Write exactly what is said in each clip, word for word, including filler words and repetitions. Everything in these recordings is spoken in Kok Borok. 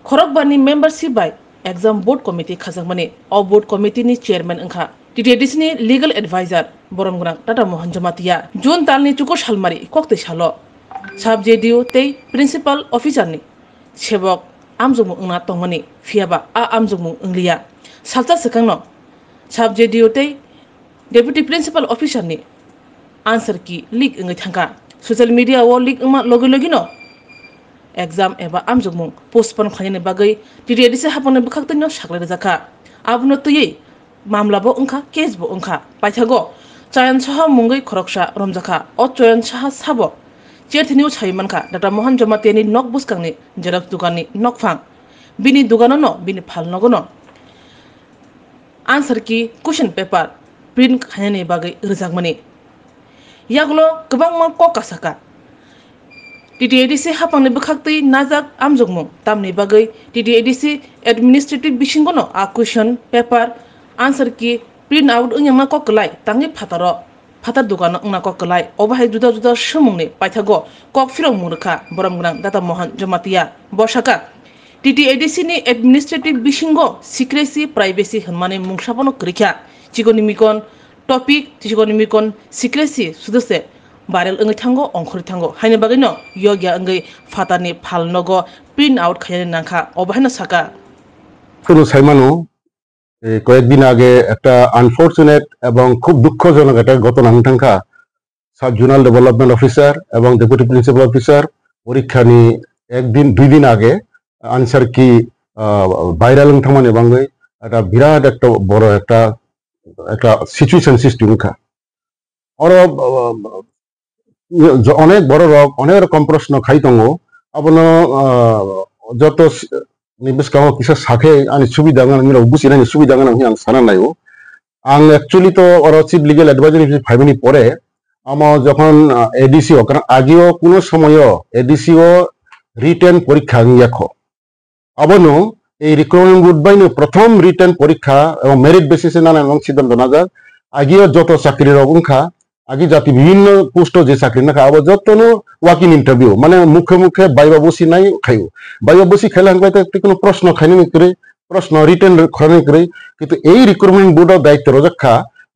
Khorokbani membership bai exam board committee khajakmani. O board committee ni chairman wngkha T T A D C ni legal advisor borom gwnang Tata Mohan Jamatia. June talni chukur salmari koktwi salo sub J D O tei principal officer ni sebok amjokmung wngna tongmani, phiyaba a amjokmung wngliya. Salsa swkangno sub J D O tei Deputy Principal Officer ni answer key leak wngwi thangkha. Social media o leak wngma logi logino exam eba amjokmung postpone khlainani bagwi T T A D C hapangni bwkhaktwino saklai rwjakha. Abono twiwi mamla bo wngkha, case bo wngkha. Paithago Chayan Saha mungwi khoroksa romjakha. O Chayan Saha sabo Chair thini o sai mankha Dr. Mohan Jamatia ni nok bwskangni xerox dukan ni nokphang. Bini dugano no, bini phal nogo no answer key, question paper print khainani bagwi rwjakmani. Yagulo kwbangma kok kasaka. T T A D C hapangni bwkhaktwi najak amjokmung, tamni bagwi T T A D C administrative bisingono a question paper, answer key print out wngya ma kok kwlai, tangwi phataro phatar dugano wngna kok kwlai, obo hai juda juda swmungni paithago kok phirokmung rwkha borom gwnang Data Mohan Jamatia. Bo sakha, T T A D C ni administrative bisingo secrecy, privacy hwnmani mungsa bono kwrwi kha. Chikoni mikon topic, chikoni mikon secrecy sudo se viral wngwi thango, ongkhorwi thango. Haini bagwino yogya wngwi phatarni phal nogo print out khainani nangkha, obo haino sakha. Kuno saimano, এই কয়েকদিন আগে একটা আনফরচুনেট এবং খুব দুঃখজনক একটা ঘটনা আমি থাকা সাব জোনাল ডেভেলপমেন্ট অফিসার এবং ডেপুটি প্রিন্সিপাল অফিসার পরীক্ষানি একদিন দুই দিন আগে আনসার কি ভাইরাল থামানি বাংলায় একটা বিরাট একটা বড় একটা একটা সিচুয়েশন সৃষ্টি হইখা। Oro, uh, jo-, onek bororok onek rokom proshno khai tongo. Abono, uh, joto s-, ni bwskango kisa sakhe ani subida wngna nini rok buchinani subida wngna hwnwi ang sana naio. Ang actually to oro chief legal advisor ni phaimani pore amo jokhon, uh, A D C o, karon ageo kuno somoyo A D C o written porikha wngya kho. Abono ei recruitment board baino prothom written porikha ebong merit basis e nana ebong siddhanto najak. Agio joto chakri rok wngkha, agi jati bibhinno post o je chakri nakha, abo jotono walk in interview, mane mukhe mukhe baiba bosi nai khaio. Baiba bosi khaila hwnkhai te tei kono proshno khainani kwrwi, proshno written khorani kwrwi, kintu ei recruitment board o daityo rojak kha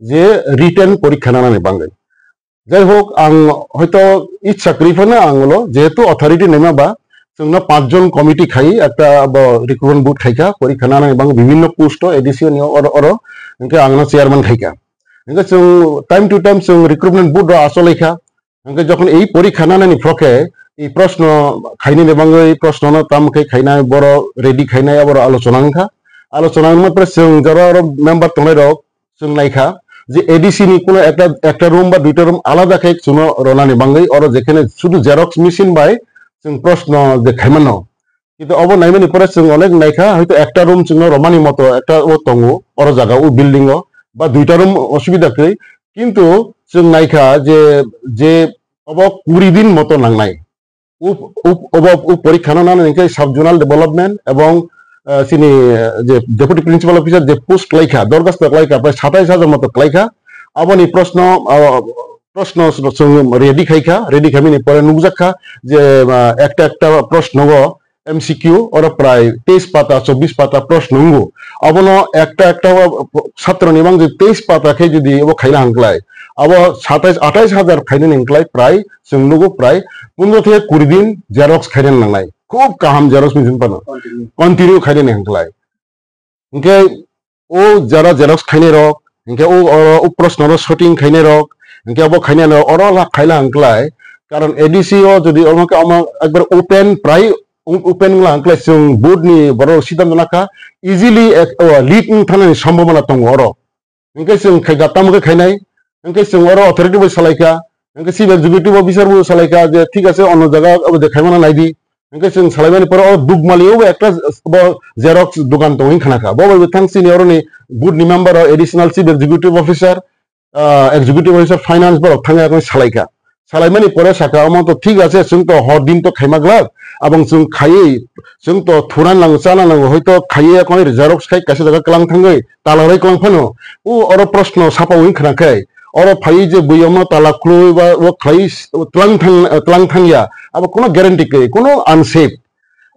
je written porikha nanani bagwi. Jai hok, ang hoito ichha kwrwi phano ang ulo, jehetu authority naima ba, chwngno panch jon committee khai, ekta bo recruitment board khaikha, porikha nanani bang bibhinno post o A D C ni oro, oro, hwnkhe angno chairman khaikha. Hwnkhe chwng time to time chwng recruitment board rok acholaikha. Hwnkhe jokhon ei porikha nanani phokhe, ei proshno khainani bagwi proshno no tam khe khainai borok ready khainai aborok alochona wngkha. Alochona wngma pore chwng jora oro member tongnai rok, chwng naikha je A D C ni kuno ekta, ekta room ba duita room alada khe chwngno ronani bagwi oro jekhene sudu xerox machine bai chwng proshno je khaimano. Kintu obo naimani pore chwng onek naikha, hoito ekta room chwngno romani moto ekta o tongo oro jaga o building o ba duita room osubida kwrwi, kintu chwng naikha je, je obo kuri din moto nangnai. Up-, up-, obo, up porikha no nana hwnkhe sub zonal development ebong, ah, chini, eh, je deputy principal officer je post klaikha, dorkhasto klaikha, prai satais hajar moto klaikha. Aboni proshno, ah, proshno chwng ready khaikha, ready khaimani pore nukjakha je, ah, ekta ekta proshno o M C Q oro prai teis pata, chobbish pata proshno wngo. Abono ekta ekta o satro ni bang je teis pata khe jodi obo khaina hwnkhlai, abo satais atais hajar khainani hwnkhlai prai chwng nugo prai pondro theke kuri din xerox khaina nangnai. Khub kaham xerox machine phano. Continue. Continue khainani hwnkhlai. Hwnkhe o jara xerox khainai rok, hwnkhe o, o, o proshno no sorting khainai rok, hwnkhe abo khainai rok oro la khaila hwnkhlai. Karon A D C o jodi omo khe omo ekbar open prai, o-, open wngla hwnkhlai chwng board ni borok siddhanto nakha, easily ek, o, leak wng thanani sombhabona tongo oro. Hwnkhe chwng khaikha, tamo khe khainai, hwnkhe chwng oro authority bai salaikha, hwnkhe chief executive officer bo salaikha je thik ache, ono jaga abo je khaimano naidi, hwnkhe chwng salaimani pore o dukmali o ekta bo xerox dukan tongwi khanakha, bo bai bo thang chini oroni board ni member o additional chief executive officer, ah, executive officer finance borok thangwi salaikha. Salaimani pore saka, omo to thik ache, chwng to hor din to khaima glak, abong chwng khaiwi, chwng to thuna nango, chana nango, hoito khaiwi ekoi xerox khai kaisa jaga kwlang thangwi, tala rwi kwlang phano, o oro proshno sapawi khna khe, oro phaiwi je bui omo tala khulwi ba o khlai twlang thang, twlang thangya, abo kono guarantee kwrwi, kono unsafe.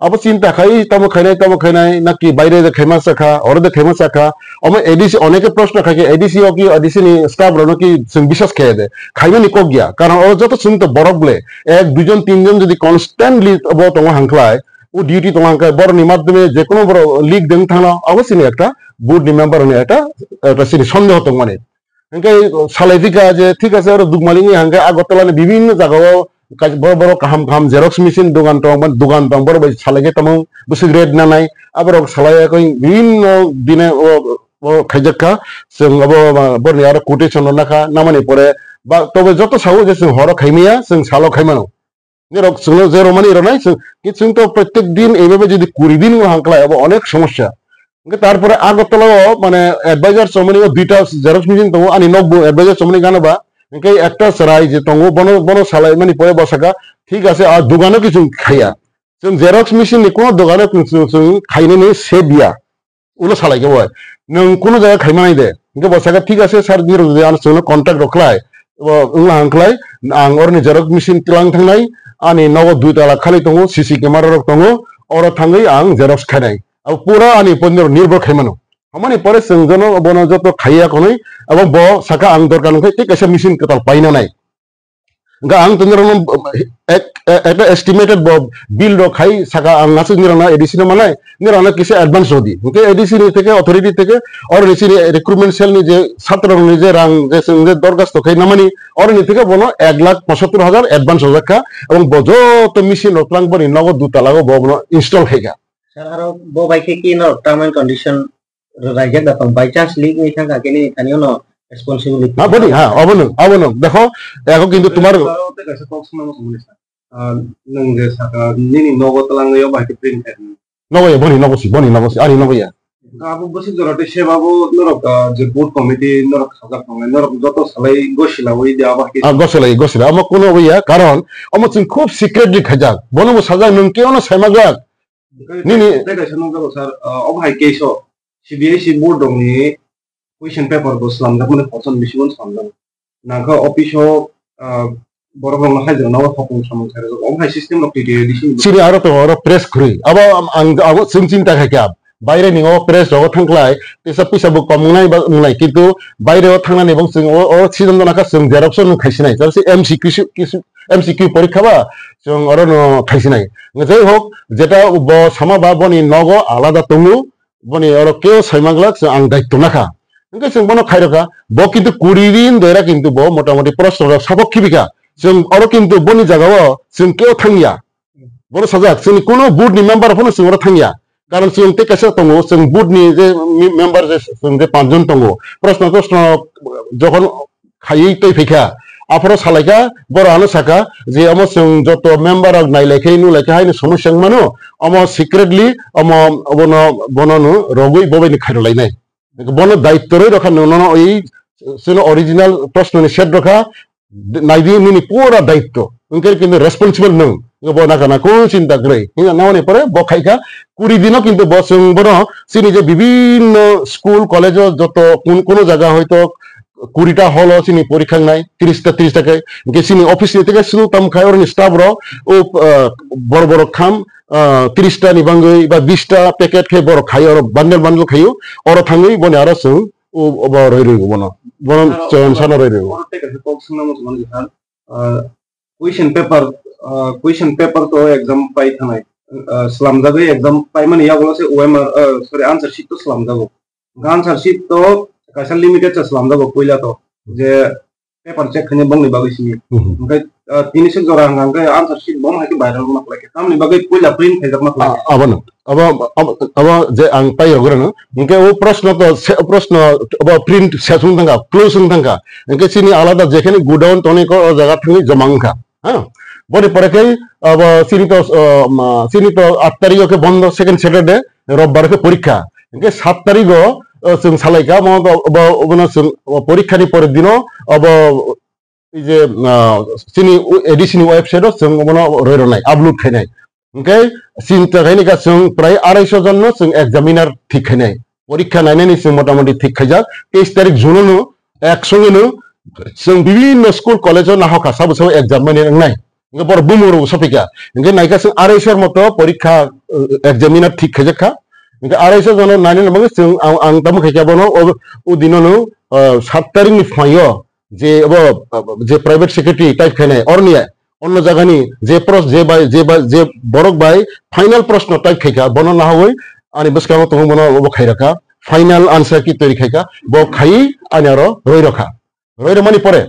Abo chinta khai, tamo khainai, tamo khainai, naki baire de khaima sakha, oro de khaima sakha. Omo A D C oneke proshno khai khe, A D C o ki, A D C ni staff rokno ki chwng biswas khaiya de. Khaimani kok ya. Karon oro joto chwng to borok ble, ek, duijon, tinjon jodi constantly bo tongo hangkhlai, o duty tongo hangkhlai, boroni madhyome jekono borok leak deng thangno, abo chini ekta board ni member ni ekta, ekta chini sondeho tongmani. Hingke salai thika je, thik ase, oro Dukmali ni hingke Agartala ni bibinno jaga o kai-, boro, boro kaham, kaham xerox machine dogan tong, man dogan tong, boro bai salai khe tamo bwswk rate nanai, aborok salai ya koi bibinno dine o, o khaijak kha, chwng abo, ma, boroni aro quotation rok nakha, namani pore ba, tobe joto sao je chwng horo khaimaya, chwng salo khaimano. Norok chwngno je romani ronai, chwng, ki chwng to protek din eibabe jodi kuri din wngkha hangkhlai, abo onek somosya. Hingke tarpore Agartala o, mane, advisor chomani o duita xerox machine tongo, ani nokbo advisor chomani gana ba. Hingke ekta chwrai je tongo, bono, bono salai mani pore bo saka, thik ase, a dogano ki chwng khaiya. Chwng xerox machine ni kono dogano chwng, chwng, chwng khainani se biya. Ulo salai khe bo, "Nwng kunu jaga khaima nai de?" Hingke bo saka, "Thik ase sir, nirok jodi ano chwngno contact rok khlai, bo wngla hang khlai, ang oroni xerox machine tlang thangnai, ani nogo dui tala khali tongo, C C camera rok tongo, oro thangwi ang xerox khainai." Abo pura ani upor nirok nirbhor khaimano. Hamani pore chwng jono bono joto khaiya konwi, abo bo saka, "Ang dorkar nangkhe tei kaisa machine kwtal paina nai." Hingke ang tini rokno ek, e-, ekta estimated bo bill rok khai saka ang aswk nirokno A D C no manai, nirokno kisa advance rodi. Hingke A D C ni theke authority theke oro ni chini recruitment cell ni je satro rok ni je rang je chwng je dorkhasto khai namani oro ni theke bono ek lakh pochattor hajar advance rojak kha, ebong bo joto machine rok twlang boni nogo dutala o bo bono install khai kha. Sir, aro bo bai khe ki no term and condition rwlaijak da tong, by chance leak wngwi thangkha khe nini thani ono responsibility. Ha, boni, ha, obono, obono. Dekho, ego kintu tumar aro tei kaisa kok swnamo songmani sir. Ah, nwng je saka nini nogo twlangwi o bai khe print khairoknai. Nogo ya, boni nogo si, boni nogo si, ani nogo ya. Abo bwswk jora tei sebabo norok, ah, je board committee norok khajak tongnai, norok joto salai gosila wi de abo hai khe. Ah, gosila, gosila. Omo kuno wi ya, karon omo chwng khub secretly khaijak. Bono bo sajak, nwng khe ono saimajak. Nini tei kaisa nukjago sir, ah, obo hai case o C B I C board rokni question paper bo slamjakmani hochon bisingo slamjago. Nangkha office o, ah, borok rokno haijakna o hopung samung khairok. Omo hai system rok twi twi sini. Sini aro tongo oro press khurui. Abo ang, ang, abo chwng chinta khai kha. Baire ni o press rogo thangkhlai, tesa puisa bo kom wngnai ba wngnai. Kintu baire o thangnani bong chwng o, o season dona kha chwng xerox o nwng khaisinai. Tei se M C Q si-, kisi-, M C Q porikha ba chwng oro no khaisinai. Jai hok, jeta bo sama ba boni nogo alada tongo, boni oro keo saimanglak chwng ang daitto nakha. Hingke chwng bono khairokha, bo kintu kuri din doira kintu bo motamoti proshno rok sabok khibikha. Chwng oro kintu boni jagao chwng keo thangya. Bono sajak, chwngni kuno board ni member phano chwng oro thangya. Karon chwng tei kaisa tongo, chwng board ni je mi-, member je chwng je panchjon tongo. Proshno, proshno jokhon khaiwi tei phaikha. Aphoro salaikha, boro ano saka je omo chwng joto member rok nailaikhe, nulaikhe haino somosya wngmano, omo secretly omo bono, bono no rogwi bobaini khairolainai. Bono daitto rwi rokha nwng nono oi chwngno original proshno ni set rokha, naidi nini pura daitto. Wngkhe kintu responsible nwng. Bo nakha na kunu chinta kwrwi. Hingna namani pore bo khaikha kuri dino kintu bo chwng bono chini je bibinno school, college o joto kun-, kuno jaga hoito kurita hall o chini porikha wngnai, tris ta, tris ta khe. Hingke chini office ni teke sunu tam khai oroni staff rok, o, ah, bor bor kham, ah, tris ta ni bangwi ba bis ta packet khe borok khai oro bundle bundle khaio. Oro thangwi boni aro chwng o, obo roi roi bono. Bono chwng sano roi roi. Oro tei kaisa kok swngna muchungmani kha, ah, question paper, ah, question paper to exam pai thanai, ah, slamjagwi exam paimani yagulo se O M R, ah, sorry, answer sheet to slamjago. Answer sheet to kaisa limited cha slamjago puila to, je paper check khaina bongni bagwi simi. Mhm. Hingke, ah, tini se jora hwnka hwnkhe answer sheet bong hai khe viral ma khlai khe. Tamni bagwi puila print khaijak ma khlai khe. Ah, abono. Abo, abo, abo je ang pai rogorano. Hingke o proshno to se, proshno abo print sesung thangkha, close wng thangkha. Hingke chini alada jekhani godown toni ko o jaga thangwi joma wngkha. Ha? Boni pore khe abo chini to, ah, ma, chini to aat tarikh o khe bondo, second Saturday, robbar khe porikha. Hingke saat tarikh o, ah, chwng salaikha, mo, bo, bo, bono chwng, o, porikha ni pore dino, abo, ei je, ah, chini A D C ni website o chwng bono roi rwnai, upload khainai. Hingke chinta khaini kha chwng prai arai so jon no chwng examiner thik khainai. Porikha nainani chwng motamoti thik khaijak. Teis tarik June no ek songe no chwng bibinno school college o nahokha sabo sabo exam mani wngnai. Hingke borok bumung rok sopikha. Hingke naikha chwng arai so moto porikha, uh, examiner thik khaijak kha. Hingke arai sa jono nainani bagwi chwng ang, ang tamo khaikha bono o, o dino no, uh, sat tarikni phaio je abo, uh, je private secretary type khainai orni onno jagani je pros-, je bai, je bai, je borok bai final proshno type khaikha bono nahawi ani bwskango tongo bono obo khairakha final answer key toiri khaikha bo khaiwi ani aro roi rokha. Roi romani pore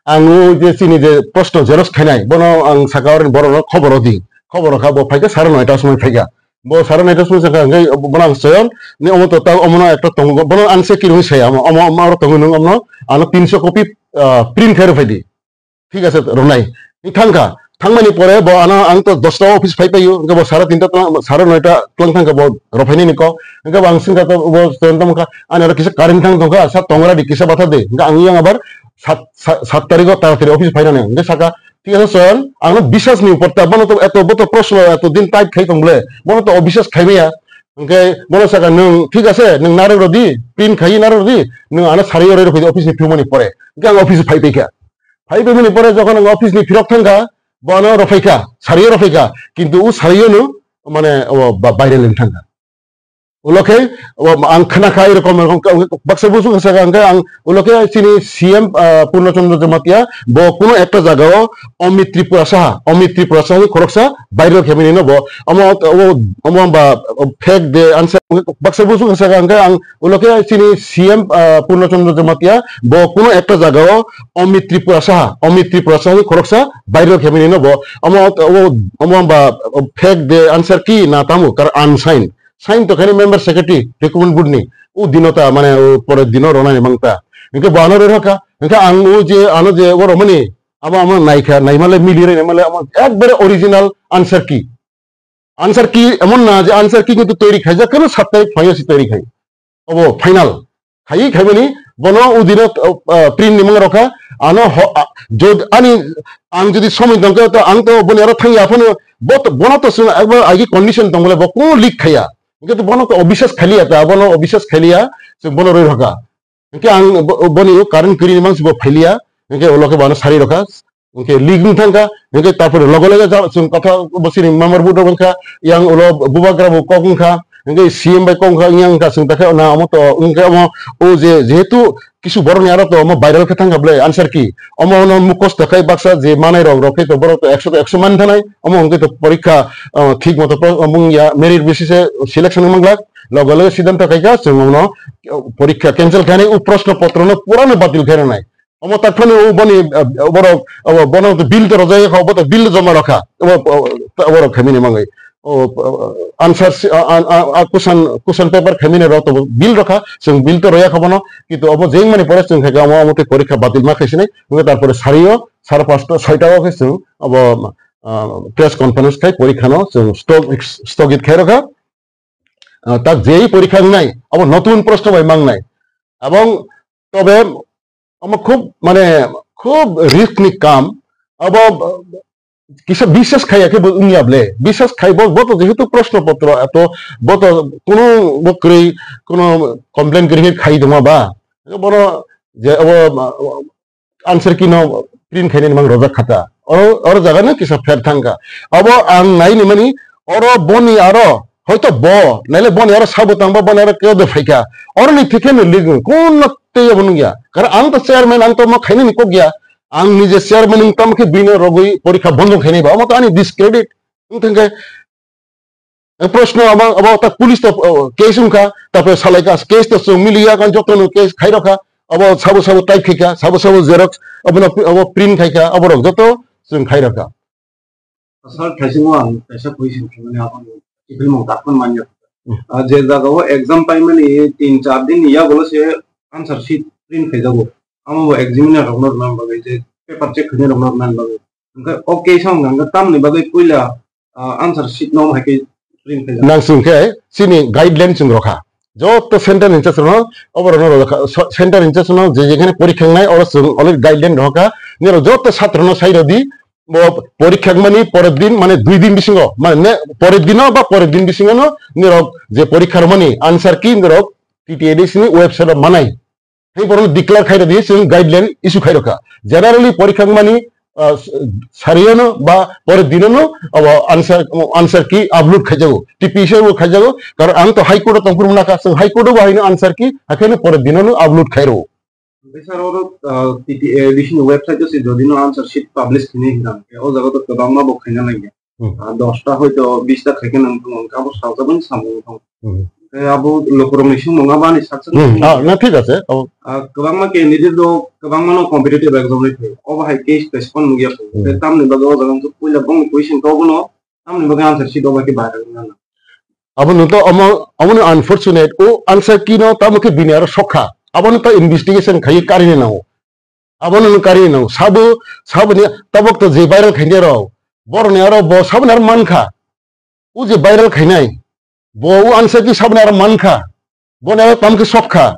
ang o je chini je proshno xerox khainai, bono ang saka oro borokno khobor rw di. Khobor rw kha, bo phaikha sare noita somoi phaikha. Bo sare noita somoi sakha, hingke bono ang soyon, ni omo to ta omono ekta tongo, bono ang se kirwi saya, omo, omo, omo oro tongo nung, omono ano tinso copy, ah, print khe rw phai di. Thik ase, rwnai. Ni thangkha, thangmani pore bo ano ang to dosta office phai paio, hingke bo sare tinta tlang, sare noita tlang thangkha bo rw phainani kok, hingke bo ang singkha to bo soyon tamo kha, ani oro kisa current thang tongkha, sa tongra di kisa batha de, hingke ang yang abar sat, sat, sat tarikh o taratari office phainani, hingke saka, Thik ase, Soyan, ang no biswas ni upor ta, bono to eto, bo to proshno eto din type khai tong bole, bono to obiswas khai maya. Hingke bono saka, "Nwng thik ase, nwng narwk rw di, print khai narwk rw di, nwng ano sari rw rw phi office ni phirmani pore." Hingke ang office phai paikha. Phai paimani pore jokhon ang office ni phirok thangkha, bo ano rw phaikha, sari rw phaikha, kintu o sari no mane o ba-, baire leng thangkha. Ulo khe, o, ang khna kha, erokom, erokom khe, baksa busu khe saka hwnkhe ang, ulo khe chini C M, ah, Purno Chandra Jamatia, bo kuno ekta jaga o Omit Tripura Saha, Omit Tripura Saha ni khoroksa viral khe mani no bo, omo, o, omo ba, o, fake de answer, baksa busu khe saka hwnkhe ang, ulo khe chini C M, ah, Purno Chandra Jamatia, bo kuno ekta jaga o Omit Tripura Saha, Omit Tripura Saha ni khoroksa viral khe mani no bo, omo, o, omo ba, o, fake de answer key na tamo, kar unsigned. Sign to khani member secretary recruitment board ni. O dino ta mane o pore dino rona ni mangta. Hingke bo ano roi rokha. Hingke ang o je ano je o romani amo amo naikha, naimale mili roi naimale amo ekbare original answer key. Answer key emon na je answer key kintu toiri khaijak kheno sat tarikh phaio si toiri khai. Obo final. Khaiwi khaimani bono udino, uh, uh, print ni manga rokha. Ano ho-, a-, jod-, ani ang jodi somoi tongkhe to ang to boni aro thangya phano bo to, bono to chwng ekbar agi condition tong bole bo kuno leak khaiya. Hingke to bono to obiswas khaliya ta, bono obiswas khaliya, chwng bono roi rokha. Hingke ang bo-, boni o current kwrwi ni mangsi bo phailiya, hingke ulo khe bono sari rokha. Hingke leak wng thangkha, hingke tarpore loge loge ja-, chwng kotha bo chini member board rok wngkha, yang ulo bubagra bo kok wngkha, hingke C M bai kok wngkha, yang wngkha chwng takhe na omo to, hingke omo o je, jehetu kisu borok ni aro to omo viral khe thangkha ble answer key, omo ono mukhosto khai baksa je manai rok, rok khe to borok to ekso to ekso man thanai, omo hingke to porikha, ah, thik moto pro-, mung ya merit basis e selection wng manglak, loge loge siddhanto khaikha chwng omo, ah, porikha cancel khainai, o proshno potro no pura no batil khainai. Omo tak phano o boni, ah, borok, o bono to bill to rojak kha, obo to bill joma rokha. Obo, obo, obo rok khaimani mangwi. O, o, answer si-, a, a, a, a, question, question paper khaimani rok to bill rokha. Chwng bill to roya kha bono. Kintu obo jeng mani pore chwng khaikha omo, omo tei porikha batil ma khaisinai. Hingke tarpore sario, sare pasta, soita o khe chwng obo, ah, press conference khai porikha no chwng stog-, stogit khai rokha. Ah, tak jei porikha wngnai, abo notun proshno bai mangnai. Abong tobe omo khub, mane, khub risk ni kam. Abo, ah, kisa biswas khaiya khe bo wngya ble. Biswas khai bo, bo to jehetu proshno potro, to bo to kuno bo kwrwi, kuno complain kwrwi khe khai tongma ba. Bono je abo, ah, answer key no print khainani mang rojak kha ta. Oro, oro jaga no kisa pher thang kha. Abo ang nai ni mani, oro boni aro, hoito bo, naile boni aro sabo tangba, boni aro kebo phaikha. Oro ni thikhe no ligo, kun no tei abo nungya. Karon ang to chairman, ang to ma khainani kok ya. Ang nije chairman wng tamo khe bini rogwi porikha bondo khainai ba. Omo to ani discredit. Wng thang khe, E, proshno abo, abo ta police to, o, case wngkha, tapore salai kha, case to chwng miliya, kan joto no case khai rokha, abo sabo sabo type khai kha, sabo sabo xerox, abo no, abo print khai kha, abo rok joto chwng khai rokha. Sir, thaisingo ang kaisa question khaimani, abo ni kiphilmung dakhon manya. Hmm. Ah, je jaga o exam paimani tin char din ni yagulo se answer sheet print khaijago. Amo bo examiner rokno rwna bagwi, je paper check khainai rokno rwna bagwi. Hwnkhe o case wngkha, hwnkhe tamoni bagwi puila ah, answer sheet no hai khe print khaijak. Nang chwng khe chini guideline chwng rokha. Joto center in charge no, oborok no rokha. So, center in charge no je jekhane porikha wngnai, oro chwng already guideline rokha. Nini joto satro no sai rodi, bo porikha wngmani pore din, mane dui din bisingo, mane ne, pore dino ba pore din bisingo no, nini rok je porikha rwmani answer key nini rok T T A D C ni website o manai. Hai borok declare khai rodi, chwng guideline issue khai rokha. Generally porikha wngmani ah, s-, sariyano ba pore dinono abo answer, answer key upload khaijago, T P S o khaijago, karon ang to High Court o tongphuru mwnakha, chwng High Court o bo haino answer key haikhe no pore dinono upload khairo. Oke, sir, oro, ah, T T A D C ni website o se jodi no answer sheet publish khainai hinang khe, o jaga to kwbangma bo khaina nangya. Hmm. Ah, dosta hoito bista khaikhe nang thang, abo sajabani samung thang. Hmm. Khe abo lokorokni sumung abani saksa Hmm. Ah, na thik ase. Oh. Ah, kwbangma candidate rok, kwbangma no competitive exam ni thai. Obo hai case postpone nugya. Hmm. Khe tamni bagwi o jaga wngkha puila bongni question kok no, tamni bagwi answer sheet obo khe viral wngna nang. Abo no to omo, omo no unfortunate. O answer key no tamo khe bini aro sokha. Abo no to investigation khaiwi karini nango. Abo no kari no sabo, sabo ni tabok to je viral khainai rok, borok ni aro bo sabo ni aro mankha. O je viral khainai, bo o answer key sabo ni aro mankha. Bo ni aro tam khe sok kha.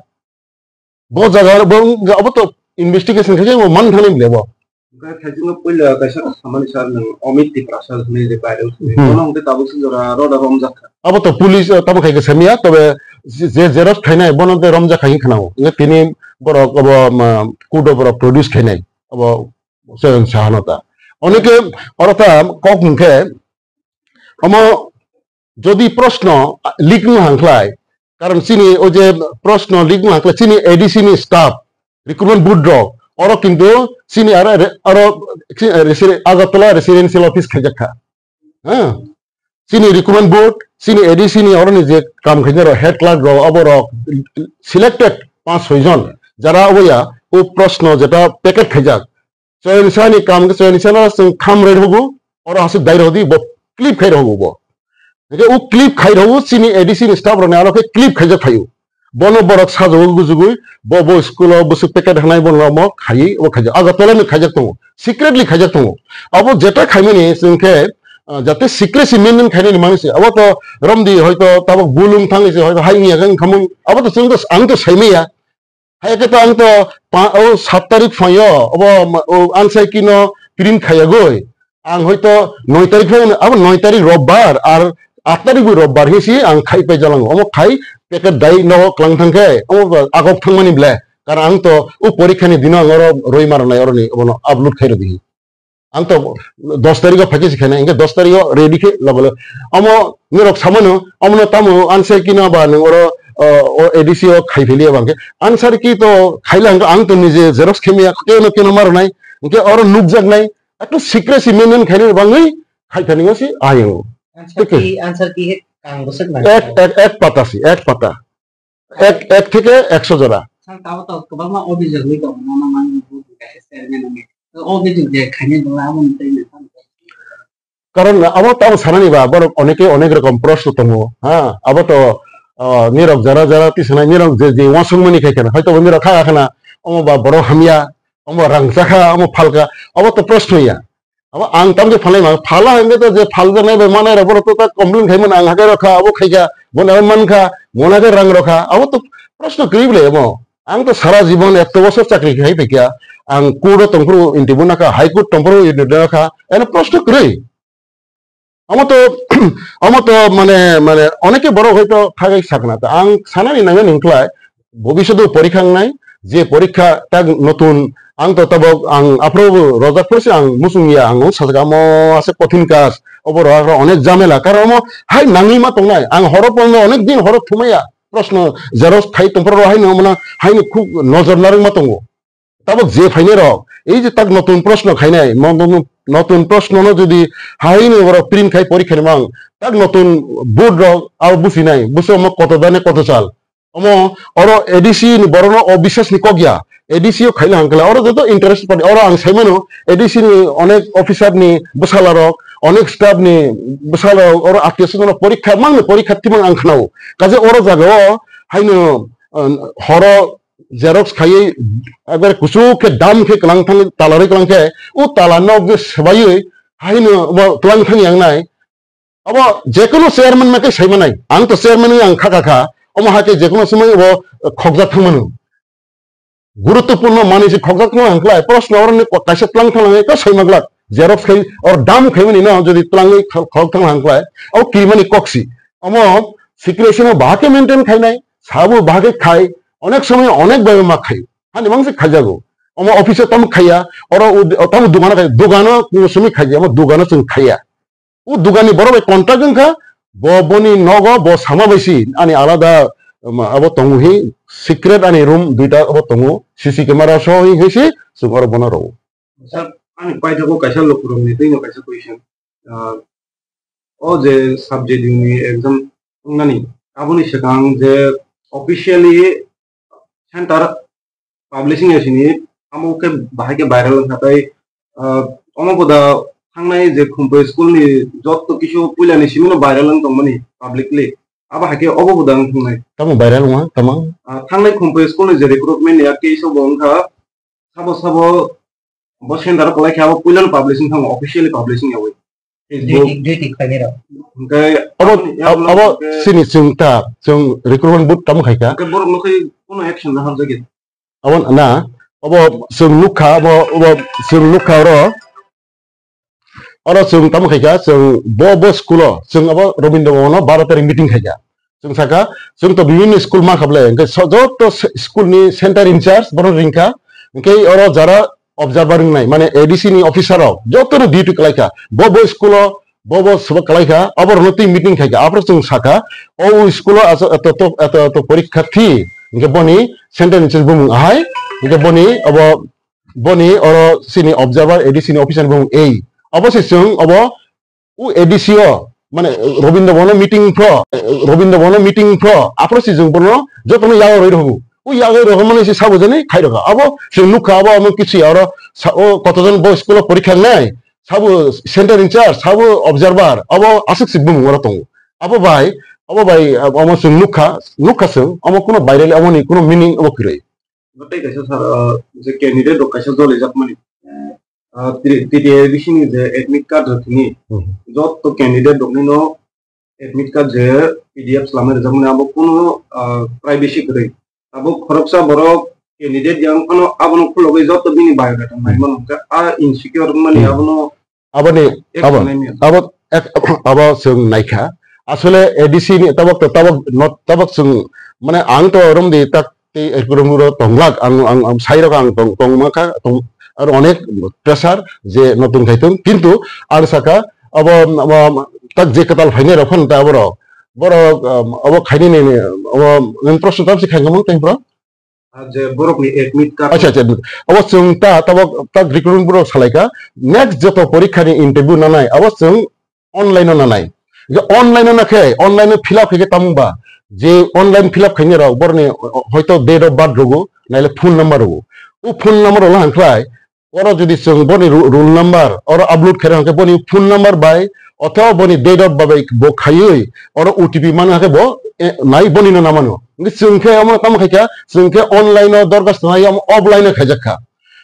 Bo jaga aro bo wng-, abo to investigation khaikhe bo man thangni bole bo. Oke, thaisingno puila kaisa samani sir nwng Amit Tiprasa hwnwi je viral khainai. Hmm. Bono hwnkhe tabuk se jora roda romjak kha. Abo to police, eh, tamo khai khe samiya, tobe je, je xerox khainai, bono de romjak khai khna o. Nge tini borok abo, ma, court o borok produce khainai. Abo se sahano ta. Onike oro ta kok hwnkhe, omo jodi proshno leak wng hangkhlai, karon chini o je proshno leak wng hangkhlai, chini A D C ni staff, recruitment board rok, oro kintu chini aro, aro, Agartala residential office khaijak kha. Ha? Chini recruitment board, chini A D C ni oroni je kam khainai rok, head clerk rok, abo rok selected panch soi jon, jara oboya o proshno jeta packet khaijak. Choyonsani kam khe Choyonsano chwng kham rwi rwgo, oro aswk dai rwdi, bo clip khai rwgo bo. Hingke o clip khai rwgo chini A D C ni staff rokni aro khe clip khaijak phaio. Bono borok sajagwi gujugwi, bo, bo school o bwswk packet hanai bono omo khaiwi obo khaijak. Agartala ni khaijak tongo, secretly khaijak tongo. Abo jeta khaimani chwng khe, ah, jate secrecy maintain khainani manwi se. Abo to romdi hoito tabok bulung thangwi se hoito hai wngya khe wngkhamung. Abo to chwng to, ang to saimaya. Hai khe to ang to pa-, o sat tarik phaio, obo ma-, o answer key no print khaiyagwi. Ang hoito noi tarik phai, abo noi tarik robbar, ar aat tarik bo robbar hinsi ang khai pai jalango. Omo khai packet dai no klang thang khe, omo ba agok thangmani ble. Karon ang to o porikha ni dino ang oro roi marnai oroni, obono upload khai rwdi. Ang to dos tarikh o phaikhe se khainai, hingke dos tarikh o ready khe logo logo. Omo norok samano, omono tamo answer key no ba nwng oro, o, o A D C o khai philiya bangkhe. Answer key to khaila hingke ang to nije xerox khemiya, keno keno marnai, hingke oro nukjaknai, ekto secrecy maintain khainani bangwi khai thani se ayung. Answer key, answer key he kang bwswk nang. Ek, ek, ek pata si, ek pata. Ek, ek theke ekso jora. Sir, tabo to kwbangma obhijog ni tongo, nono mani buji kaisa chairman wngwi. To obhijog je khainai dolo, aboni tei nang. Karon abo tamo sanani ba, borok oneke onek rokom proshno tongo, ha? Abo to, ah, nirok jara jara tisanai, nirok je, je uansukmani khai kheno, hoito bo nirok kha khana, omo ba borok hamya, omo rang chakha, omo phalka, abo to proshno ya. Abo ang tamni phalnai ma, phala hingke to je phaljaknai bai manai rok, borok to ta complain khai mano, ang hakai rok kha, abo khai kha, bo nai man kha, mona khe rang rok kha, abo to proshno kwrwi bwle amo. Ang to sara jibon eto bosor chakri khai phaikha, ang court o tongphuru interview nakha, high court tongphuru interview nakha, eno proshno kwrwi. Amo to, amo to mane, mane oneke borok hoito thagai sakna, ta ang sanani nangani hwnkhlai, bobishoto porikha wngnai, je porikha tak notun, ang to tabok, ang aphuru rojak phuru se ang muchung ya, ang sajak amo ase kothin kaj, obo rojak rok onek jamela, karon omo hai nangwi ma tongnai, ang horo pon onek din horo thumaya, proshno xerox khai tongphuru rok haino omono haino khub nojor narwk ma tongo. Tabok je phainai rok, ei je tak notun proshno khainai, mo-, mo-, mo-, notun proshno no jodi haino borok print khai porikha ni mang, tak notun board rok abo businai, buso omo koto dane koto sal. Omo oro A D C ni borok no obisas ni kok ya, A D C o khaina hangkala, oro joto interest party, oro ang sai mano, A D C ni onek officer ni bwsala rok, onek staff ni bwsala rok, oro attiyo swajon no porikha, mang ni porikha thimang ang khnao. Kaje oro jaga o haino, uh, horo xerox khaiwi ekbare kuchuk khe dam khe kwlang thang, tala rwi kwlang khe, o tala nok je swbaiwi haino bo kwlang thang yang nai. Abo jekono chairman ma khe sai manai. Ang to chairman wng ang kha kha kha. Omo hai khe jekono swmai bo khokjak thang mano. Guruttopurno manwi se khokjak thang hang khlai. Proshno oroni ko-, kaisa twlang thang lang khe sai ma glak. Xerox khai or dam khai mani no jodi twlangwi khol-, khol thang hang khlai. Abo kirimani kok si. Omo secrecy no bahai khe maintain khainai. Sabo bahai khe khai. Onek somoy onek bai ma khai. Hani mang se khaijago. Omo office o tamo khaiya, oro u-, tamo dogano khai, dogano kung sumi khaiya, omo dogano chwng khaiya. U doganni borok bai contact wngkha, bo boni nogo bo sama bai si, ani alada, um, abo tongo hi, secret ani room duita abo tongo, C C camera so hi, hi si, chwng oro bono rwo. Sir, ani paithago kaisa lukurokni twino kaisa question. Ah, o je subject ni exam wngnani, aboni swkang je officially center publishing ya sini, amo khe bahai khe viral wngkha tei, ah, omo boda thangnai je Khumpui school ni jotto kisu puila ni simi no viral wng tongmani publicly, abo hai khe obo boda wng thangnai. Tamo viral wngma, tamo? Ah, thangnai Khumpui school ni je recruitment ya case obo wngkha, sabo sabo bo center o kwlai khe abo puila no publishing thango, officially publishing ya wi. Facebook. Duty, duty khlainai rok. Hwnkhe Abo, aboni, abo, aboni abo hwnkhe sini chwng ta, chwng recruitment board tamo khai kha. Hwnkhe borok no khai kuno action na hamjagwi. Abo na, abo chwng nukha, abo, abo chwng nukha oro. Oro chwng tamo khai kha, chwng bo, bo school o, chwng abo Rabindra Bhavan o baro tarik meeting khai kha. Chwng saka, chwng to bibhinno school ma khablai, hwnkhe so-, joto se-, school ni center in charge bono ringkha, hwnkhe oro jara observer wngnai, mane A D C ni officer rok joto no duty kwlai kha, bo bo school o, bo bo swbak kwlai kha, abo rokno twi meeting khai kha, aphuru chwng saka, o school o aso-, eto to, eto to porikha thi, hwnkhe boni center in charge bumung ahai, hwnkhe boni abo, boni oro chini observer A D C ni officer bumung ei, abo se chwng abo, U A D C o, mane, Rabindra Bhavan meeting pho, Rabindra Bhavan meeting pho, aphuru si jwng bono jotono yago roi rokhu. U yago roi rokhu mani si sabo jani khai rokha. Abo si nukha, abo amo kisu ya oro sa-, o kotojon bo school o porikha nai, sabo center in charge, sabo observer, abo aswk si bumung oro tongo. Abo bai, abo bai, amo chwng nukha, nukha chwng, amo kuno viral, amo ni kuno meaning abo kwrwi. Bo tei kaisa sir, ah, je candidate rok kaisa jolijak mani. Ah, T T A D C ni je admit card rok tini, Hmm. jotto candidate rok nino admit card je P D F swlamwi rwjak mani abo kuno, ah, privacy kwrwi. Abo khoroksa borok candidate yang phano abono khulogwi jotto bini biodata Hmm. nai mano hwnkhe a insecure wngmani Hmm. abono Aboni, Action abo, nai mano. Abo, ek, abo chwng naikha. Asole A D C ni tabok to, tabok, not, tabok chwng, mane ang to romdi tak tei ek rom ro tonglak, ang, ang, ang sai rok ang tong, tong makha, tong, aro onek pressure je notun khai tong. Kintu ang saka, abo, abo, tak je kwtal phainai rok phano ta abo rok. Borok, um, abo khainai ni, ni, abo, nang proshno tam si khai kamo tei bro? Ah, je borokni admit card. Acha, acha, admit. Abo chwng ta, tabok, tak recruitment borok salaikha. Next joto porikha ni interview nanai, abo chwng online o nanai. Je online o nakhe, online o fill up khaikhe tamung ba. Je online fill up khainai rok, borokni, o, o, hoito date of birth rogo, naile phone number rogo. O phone number rogo hangkhlai, Oro jodi chwng boni ru-, roll number oro upload khairok hwnkhe boni phone number bai othoba boni date of birth bai bo khaiwi oro O T P mano hwnkhe bo, eh, nai boni no namano. Hwnkhe chwng khe omo tamo khaikha, chwng khe online o dorkhas nai omo offline o khaijak kha.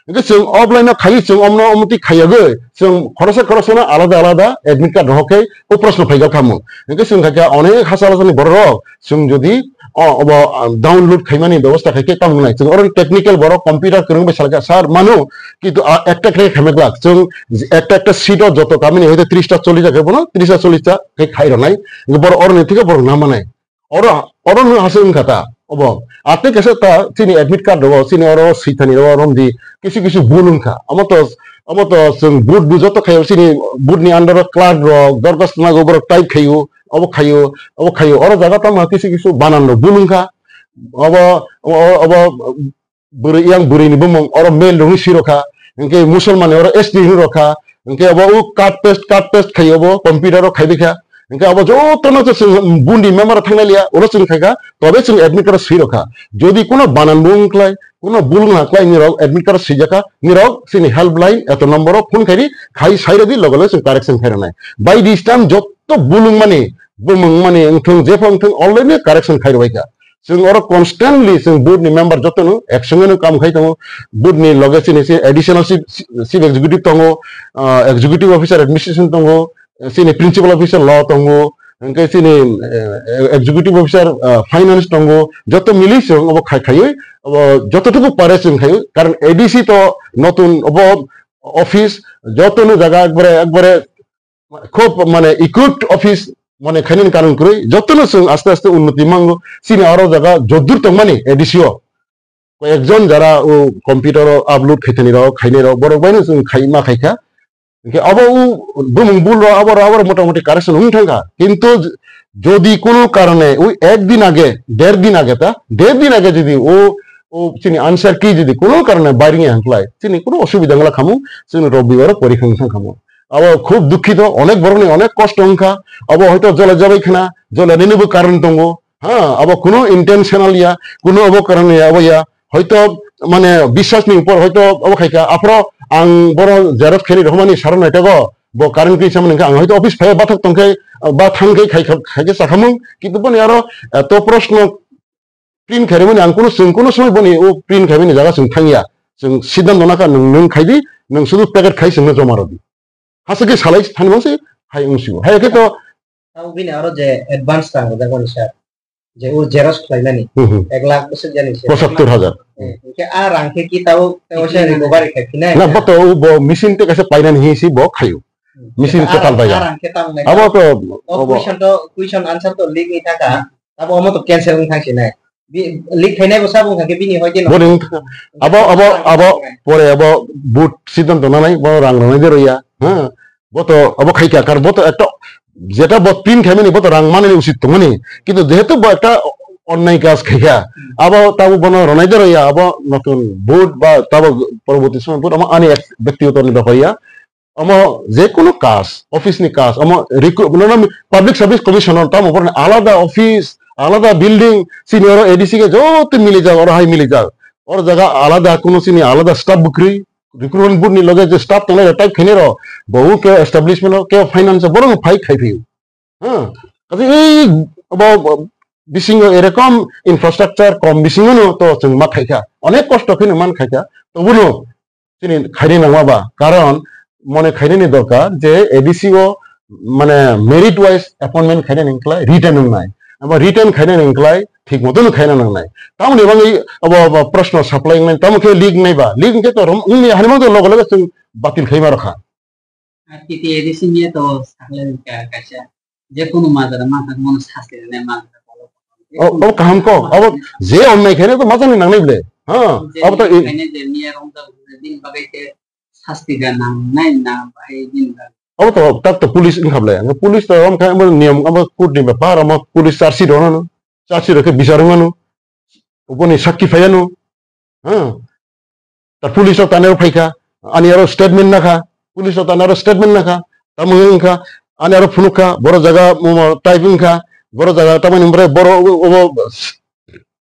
Hwnkhe chwng offline o khaiwi chwng omo no omo twi khaiyagwi chwng khoroksa khoroksa no alada alada admit card rohor khe o proshno phaijak kha mung. Hwnkhe chwng khaikha onek hachal hachalni borok rok Chwng jodi o, obo, ah, download khaimani bebosta khaikhe tamo wngnai. Chwng oro technical borok computer kwrwng bai salkha, "Sir, manu, kintu, ah, ekta khe khaimai glak." Chwng ekta ekta seat o joto kamini hoite tris ta chollish ta khe bono tris ta chollish ta khe khai rwnai. Borok oroni thikhe borok na manai. Oro, oro no hase wngkha ta obo. Atwi kaisa ta chini admit card rogo, chini oro swithani rogo romdi kisu kisu bul wngkha. Omo to, omo to chwng board bo joto khaio chini board ni under o clerk rok, dorkhas nago borok type khaio. Obo khaio, obo khaio. Oro jaga tamo kisu kisu banan rok bul wngkha. Obo, obo, obo bwrwi, yang bwrwi ni bumung oro male rok ni swi rokha. Hwnkhe Musulman ni oro S T ni rokha. Hwnkhe obo o cut paste, cut paste khaio obo computer o khaibai kha. Hwnkhe obo joto no chwng bundi member o thangnai liya. Ulo chwng khaikha, tobe chwng admit card o swi rokha. Jodi kuno banan bul wngklai, kuno bul wngkha klai nirok admit card o swijak kha, nirok chini helpline eto number o phone khaidi, khai sai rwdi loge loge chwng correction khai rwnai. By this time jotto bul wngmani, bumung mani wngthung, jepho wngthung already correction khai rwbaikha. Chwng oro constantly chwng board ni member jotono action no kam khai tongo. Board ni loge chini se additional chief, chief executive tongo, ah, executive officer administration tongo, chini principal officer law tongo, hwnkhe chini, eh, executive officer, ah, finance tongo, joto mili chwng obo khai khaiwi, obo joto tuku pare chwng khaiwi, karon A D C to notun obo office, joto no jaga ekbare, ekbare khub mane equipped office mane khainani karon kwrwi, joto no chwng aste aste unnoti mango, chini aro jaga joddur tongmani A D C o. Koyekjon jara o computer o upload khaithani rok, khainai rok, borok baino chwng khai ma khaikha. Hingke abo o bumung bul rok abo rok abo motamoti correction wng thangkha. Kintu jodi kono karone o ek din age, der din age ta, der din age jodi o, o chini answer key jodi kono karone baring ya hwnkhlai, chini kono osubida wngla khamung, chini Robibar o porikha wng thang khamung. Abo khub dukhito, onek borokni onek kosto wngkha, abo hoito jola jabai khna, jola nini bo karon tongo, ha, abo kuno intentional ya, kuno abo karon ya, abo ya, hoito mane biswas ni upor hoito abo khaika, aphro ang boro xerox kheni rohmani saro naitego, bo current kisa mani ang hoito office phai bathok tongkhe, ba thangkhe khai, khaikhe sakhamung, kintu boni aro, eh, to proshno print khairwmani ang kuno, chwng kuno somoi boni o print khaimani jaga chwng thangya, chwng siddhanto nakha nwng, nwng khaidi, nwng sudu packet khai chwngno joma rwdi. Hasa khe salai thani mangse hai wngsigo. Hai khe to Tamo bini aro je advance rang rijak mani sir, je o xerox khlainani Hmm, hmm. Ek lakh bwswk jani se. Pochattor hajar. Eh, hingke a rang khe ki tabo, tabo se recovery khai phinai. Na, bo to bo machine te kaisa painani hi si bo khayo. Hmm. Machine A total rang, bai a ya. Rang khe tamo nai Abo to, o abo. Question to, question answer to leak ni thaka. Abo omo to cancel wng thang sinai. Bi-, leak khainai bo sabung thangkhe bini hoi khe no. Bo ring thangkha. Abo, abo, abo, pore abo board siddhanto nanai, bo rang rwnai de roya. Ha? Bo to abo khaikha, karon bo to ekta jeta bo print khaimani, bo to rang manani usit tongmani. Kintu jehetu bo ekta onnai kaj khaikha, abo tabo bono rwnai de roya, abo notun board ba tabo poroboti somoy board, amo ani ek bektigoto ni bepar ya. Omo je kono kaj, office ni kaj, omo recruit, nono public service commission o tamo borok ni alada office, alada building, sini oro A D C ke joto mili jak, oro hai mili jak. Oro jaga alada kono sini alada staff bwkrwi, recruitment board ni loge je staff tongnai rok type khainai rok, bo ke establishment o, ke finance o, borok phai khai phio. Ha, kaje ei bo, bo bisingo erokom infrastructure kom bisingo no to chwng ma khaikha, onek kosto kheno man khaikha, tobuno chini khaini nangma ba, karon mone khainani dorkar je A D C o mane merit wise appointment khainani wngkhlai written wngnai, abo written khainani wngkhlai thik motono khaina nangnai. Tamoni bagwi abo, abo proshno supply wngnai, tamo khe leak wngnai ba, leak wngkhe to rom-, wngni hani mangto logo logo chwng batil khaima rokha. Ar T T A D C niya to sakle ka-, kaisa. Je kono majra ma thang mono sasti rwnai majra. O, o kaham ko, abo je onnai khainai to majani nangnai ble. Ha, je abo to i- khainai je niya rong ta din bagai ke sasti ga nangnai na bai din ba. Abo to tak to police wngkha ble. Ang police to rom kha abo niyom abo court ni bepar amo police charge sheet rw nw. Charge sheet rw khe bichar wng nw. Oboni sakki phai nw. Ha. Ta police rok tani aro phaikha, ani aro statement nakha, police rok tani aro statement nakha, tamo wngkha, ani aro phunukha, boro jaga mo type wngkha, boro jaga tamoni omorai boro obo, obo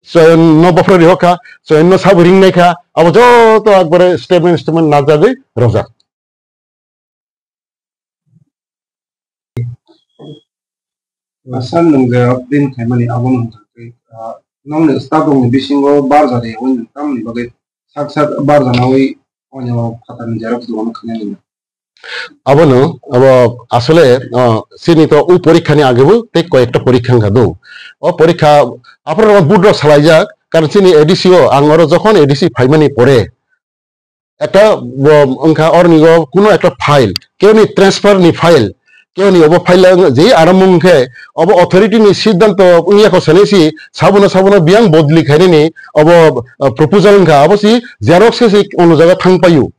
Soyon no bophra rihokha, Soyon no sabo ring naikha, abo joto akbare statement, statement najagwi rojak. Asal nwng je print khaimani abono hwnkha tei, ah, nokni staff rokni bisingo barja riyawui nwng tamoni bagwi sak sak barjanawi onyo phatarni xerox dogan khainani? Abono, abo asole, ah, chini to o porikha ni agebo tei koyekta porikha wngkha do. O porikha aphuru board rok salaijak, karon chini A D C o ang oro jokhon A D C phaimani pore, ekta bo wngkha oroni o kuno ekta file, keboni transfer ni file, keboni obo file je aramung khe obo authority ni siddhanto wngya kho sanai si sabono sabono biyang bodli khainani obo, ah, proposal wngkha, abo si xerox khe si ono jaga thang paio.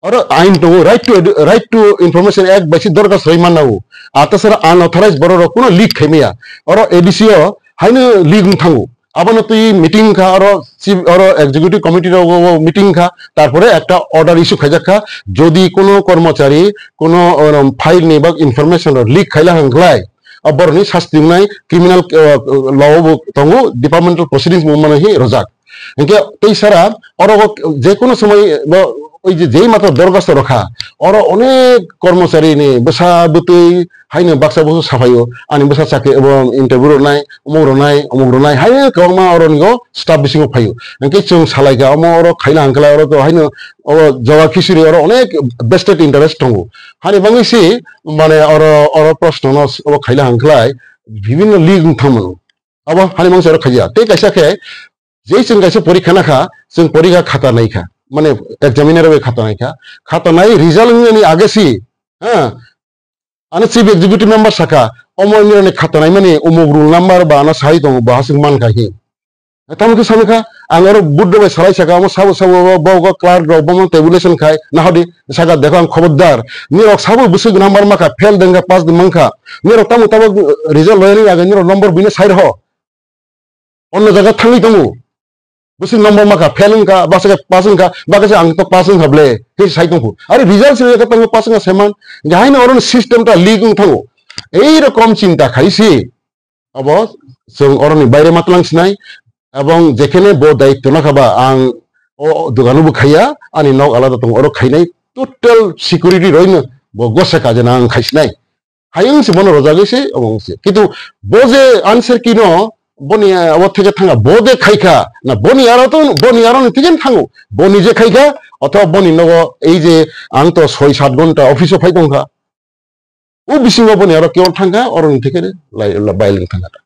Oro ain tongo, right to edu-, Right to Information Act bai si dorkar soi manna o. Atasara unauthorized borok rok kuno leak khaimaya. Oro A D C o haino leak wng thango. Abono twi meeting wngkha, oro chief, oro executive committee rok o, o meeting wngkha, tarpore ekta order issue khaijak kha, jodi kono kormochari kono, um, file ni bak information rok leak khaila hwnkhlai, o borokni sasti wngnai criminal, uh, law bo tongo, departmental proceedings bo mano hi rojak. Hinkhe tei sara oro o je kono somoi bo oi je jei matro dorkhasto rokha, oro onek kormochari ni bwsa bwtwi haino baksa busu saphaio, ani bwsa chakri abo interview rwnai, omuk rwnai, omuk rwnai, hai kwbangma oro ni o staff bisingo phaio. Hinkhe chwng salaikha, omo oro khaina hwnkhlai oro to haino o jaga khichiri oro onek vested interest tongo. Hani bangwi si mane oro, oro proshno no obo khaina hwnkhlai bibhinno leak wng thangmano. Abo hani mangsa oro khaiya. Tei kaisa khe je chwng kaisa porikha nakha, chwng porikha khata naikha. Mane examiner bai khata naikha. Khata nai result wngmani age si, ha, Ano chief executive member saka, omo nirani khatanai mani umuk roll number ba ano sai tongo, bo hasing mankha hi. Tamo khe sami kha, ang oro Buddho bai salai saka, omo sabo sabo bo, bo, bo clerk rok, bomo tabulation khai, nahodi saka, "Dekho ang khobordar, nirok sabo bwswk number makha, fail dengkha, pass mankha, nirok tamo tamo result loyani age, nirok number bini sai rho. Onno jaga thangwi tongo. Bwswk number makha, fail wngkha, baksa khe pass wngkha, baksa ang to pass wngkha ble," khe sai tongkhu. Are result se tongo, pass wngkha seman, haino oro system ta leak wng thango. Ei rokom chinta khaisi. Abo chwng oroni baire ma twlang sinai, ebong jekhene bo daityo nakha ba ang o dogano bo khaiya, ani nok alada tongo, oro khainai, total security roino bo gosa kajana ang khaisinai. Hayung se bono rojagwi se, omo se. Kintu bo je answer key no, boni abo theke thanga, bo je khaikha, na boni aro to, boni aro ni theke thango, boni je khaikha, othoba boni nogo ei je ang to soi sat ghonta office o phai tongkha. O bisingo boni aro keon thangkha, oro ni theke lai, la-, bailing thangkha.